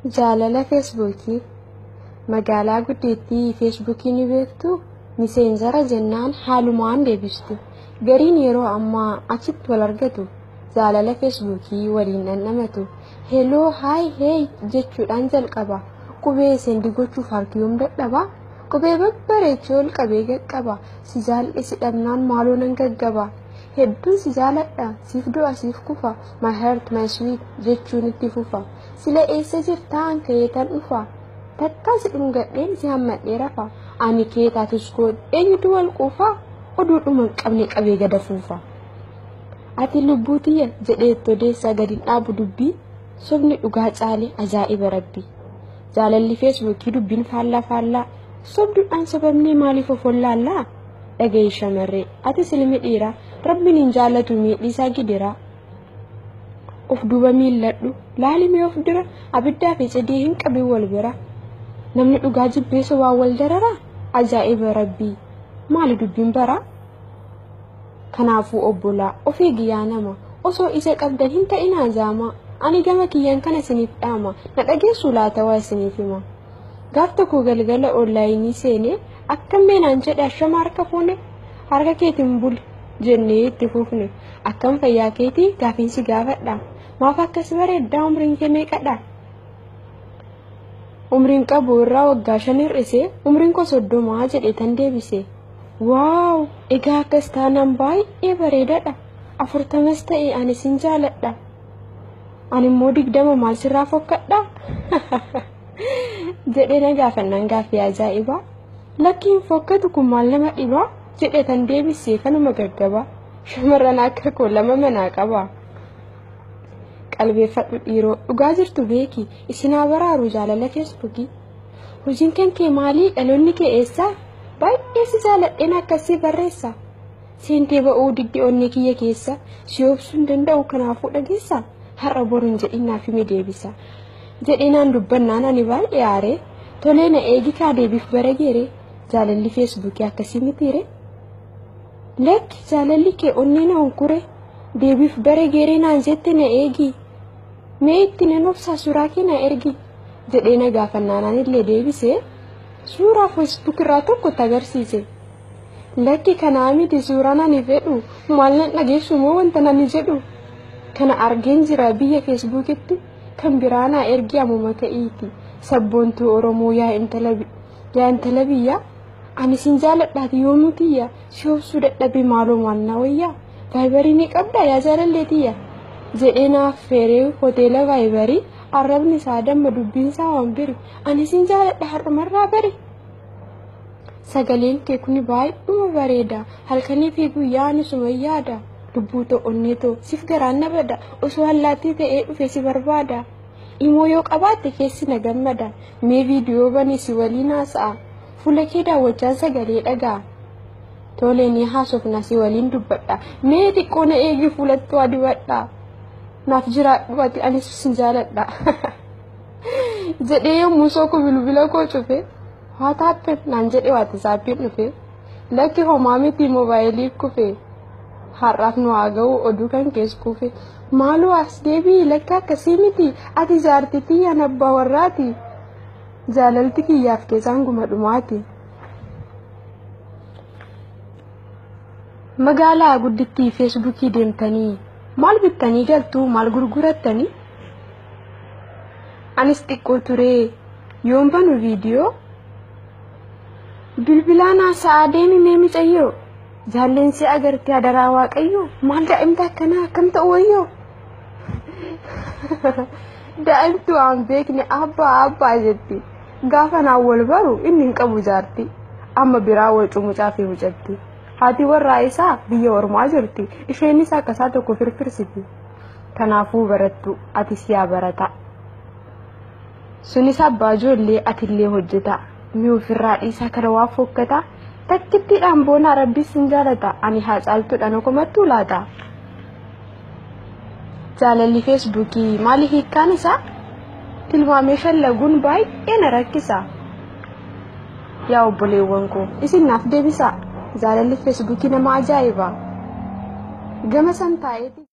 Jaalala feesbuukii magaalaa guddeettii feesbuukii ni beektu miseenjara jennaan haalumaan deebistu. Gariin yeroo ammaa achitti wal argatu jaalala feesbuukii waliin dhandhamatu. Heloo haay heey jechuudhaan jalqaba. Qubee seendi gochuuf harki yoom dadhaba? Qubee babbareechee ol qabee qaqqaba. Si jaalladhe si dhabnaan maaloo nan gaggaba. Hedduun si jaaladha siif du'a siif kufa my heart my sweet jechuun itti fufa. Sila eessa jirtaan ka'ee tan dhufa. Takkaa si dhungadheen si hammadhee rafa. Ani kee taatus koo eenyutu wal quufa? Oduudhuma hin qabne qabee gada fuufa. Ati lubbuu tiyya jedhee itti odeessaa gadi dhaabu dubbii sobni dhugaa caale ajaa'iba rabbi. Jaalalli feesbuukii dubbiin faallaa faallaa sobduudhaan sobamnee maaliif of wallaallaa? Dhaga'i shamarree atis ilmi dhiiraa rabbiin hin jaallatu miidhiisaa gidiraa. Of duuba miilladhu laalimee of dura abiddaa fi cidii hin qabin wal bira. Namni dhugaa jibbee sobaan wal dararaa? Ajaa'iba rabbii maali dubbiin baraa? Kanaafuu obbolaa of eegi yaa nama osoo isa qabdan hin ta'inaa jaamaa. Ani gama kiyyaan kana isiniif dhaama na dhageessuu laata waa isiniif hima. Gaaf tokko galgala onlaayinii seenee akkam meenaan jedhe ashama harka fuune harka keetiin buli jennee itti fufne akkam fayyaa keetii gaafiin si gaafadha maaf akkas bareeddaa umriin kee meeqadha? Umriin qabu irraa waggaa 5 hir'ise umriin koo 30 jedhe tan deebise. Waaw egaa akkas taanaan baay'ee bareedadha 40s ta'e ani sin jaaladha. Ani immoo 20 maal sirraa fokkadha? Jedhee na gaafannaan gaaffii ajaa'ibaa. Lakkiin fokkatu kun maal nama dhibaa? Jedhe tan deebisee kanuma gaggabaa. Shamarran akka koo lama manaa qaba. Qalbeeffadhu dhiiroo dhugaa jirtu beeki isinaa baraaru jaalala feesbuukii. Hojiin kan kee maalii dhaloonni kee eessaa? Baay'ee si jaaladheen akkasii barreessa. Seentee ba'uu diddi onnee kiyya keessa si obsuu hin danda'u kanaafuu dhageessa. Har'a boru hin jedhin naaf himi deebisa. Jedhee naan dubbannaan ani baay'ee aaree tolee na eegi kaa deebiif bara geere jaalalli feesbuukii akkasii mitiire. Lakki jaalalli kee onnee na hunkure deebiif bara geeree naan jette na eegi. Mee itti nan obsaa suuraa kee na ergi jedhee na gaafannaan anillee deebise suuraa feesbuuk irraa tokko itti agarsiise. Lakki kanaa miti suuraan ani fedhu maal nan dhageessu moo wanta nani jedhu. Kana argeen jira biyya feesbuukitti kan biraa naa ergi ammuma ka'iiti. Sabboontuu Oromoo yaa intala biyyaa ani sin jaaladhaati yoomuu tiyya si obsuu dadhabe maaloo maal na wayyaa vaayibarii ni qabdaa yaa jaalallee tiyya jedhee naaf feeree hoteela vaayibarii arrabni isaa damma dubbiin isaa waan biri ani sin jaaladha har'umarraa bari. Sagaleen kee kuni baay'uma bareeda halkanii fi guyyaa ani suma yaada. Lubbuu too onnee too siif garaan na bada osoo allaattii ta'ee dhufe si barbaada. Imoo yoo qabaatte keessi na gammada mee viidiyoo bani si waliin haasa'a fuula kee daawwachaan sagalee dhaga'a. Tolee ni haasofna si waliin dubbadha mee xiqqoo na eegi fuulattuu adibadha. Naaf jiraadhu ati anis sin jaaladha. Jedhee yommuu sooku bilbila koo cufe haa taappen naan jedhe waatisaappiin dhufe lakki homaa miti moobaayilii kufe. Har'aaf nu haa ga'u oduu kan kees kufe maaloo as deebi'i lakka akkasii miti ati jaartii tiyyaan abbaa warraati jaalalti kiyyaaf keessaan guma dhumaati. Magaalaa guddittii feesbuukii deemtanii maal bittanii galtuu maal gurgurattanii? Anis xiqqoo turee yoon banu viidiyoo bilbilaan haasa'aa deemi mee micayyoo jaalleen si agartee adaraa waaqayyoo maal daa'imti akkanaa akkam ta'u wayyoo? Daa'imti waan beekne abbaa abbaa jetti gaafa naan wal baru inni hin qabu jaarti amma biraa wal cumucaa fi mucatti haati warraa isaa biyya ormaa jirti isheenis akkasaa tokko firfirsiti. Kanaafuu barattu atis yaa barata. Sunis abbaa ijoollee atillee hojjeta mi ofirraa dhiisaa kana waa fokkata. Takkittiidhaan boonaa rabbi sin jaalata ani haa caaltuudhaan okomattuu laata. Jaalalli feesbuukii maali hiikkaan isaa? Tilmaamee shallaguun baay'ee na rakkisa. Yaa obboleewwan koo isin naaf deebisaa. Jaalalli feesbuukii nama ajaa'iba. Gama san taa'eeti.